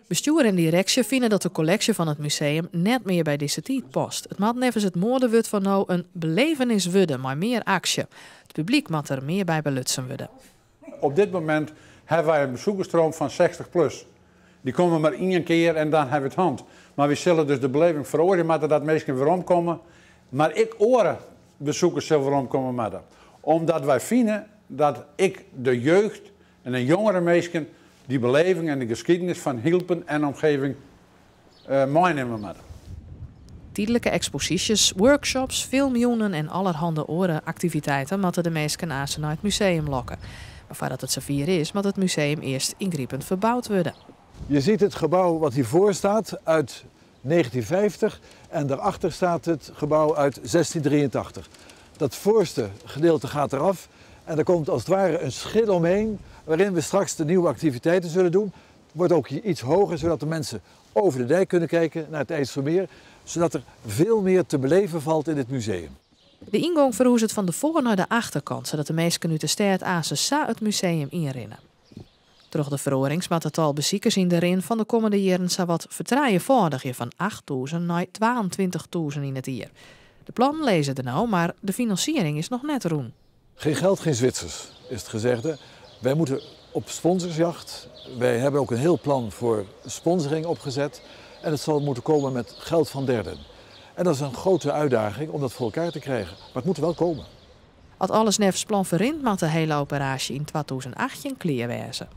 Bestjoer en direksje fine dat de kolleksje fan it museum net mear by dizze tiid past. It moat neffens it moadewurd fan no in belevenis wurde mei mear aksje. It publyk moat der mear by belutsen wurde. Op dit momint hawwe wy in besikkersstroom fan 60 plus. Dy komme mar ien kear en dan hawwe wy it hân. Mar wy sille dus de beleving feroarje moatte dat minsken weromkomme. Mar ek oare besikers sille weromkomme moatte. Omdat wy fine dat ek de jeugd en de jongere minsken dy beleving en de skiednis fan Hylpen en omgeving meinimme moatte. Tydlike eksposysjes, workshops, filmjûnen en allerhande oare aktiviteiten moatte de minsken aanst nei it museum lokke. Mar foardat it safier is, moat it museum earst yngripend ferboud wurde. Je ziet het gebouw wat hiervoor staat uit 1950 en daarachter staat het gebouw uit 1683. Dat voorste gedeelte gaat eraf en er komt als het ware een schil omheen waarin we straks de nieuwe activiteiten zullen doen. Het wordt ook hier iets hoger zodat de mensen over de dijk kunnen kijken naar het IJsselmeer, zodat er veel meer te beleven valt in dit museum. De yngong ferhuzet fan de foar nei de achterkant, sadat de minsken út de stêd aanst sa it museum ynrinne. Troch de feroarings moat it tal besikers yn de rin fan de kommende jierren sawat fertrijefâldigje fan 8.000 nei 22.000 yn it jier. De plannen lizze der no, mar de finansiering is noch net rûn. Geen geld, geen Zwitsers, is het gezegde. Wij moeten op sponsorsjacht. Wij hebben ook een heel plan voor sponsoring opgezet. En het zal moeten komen met geld van derden. En dat is een grote uitdaging om dat voor elkaar te krijgen. Maar het moet er wel komen. As alles neffens plan ferrint, moat de hiele operaasje yn 2018 klear wêze.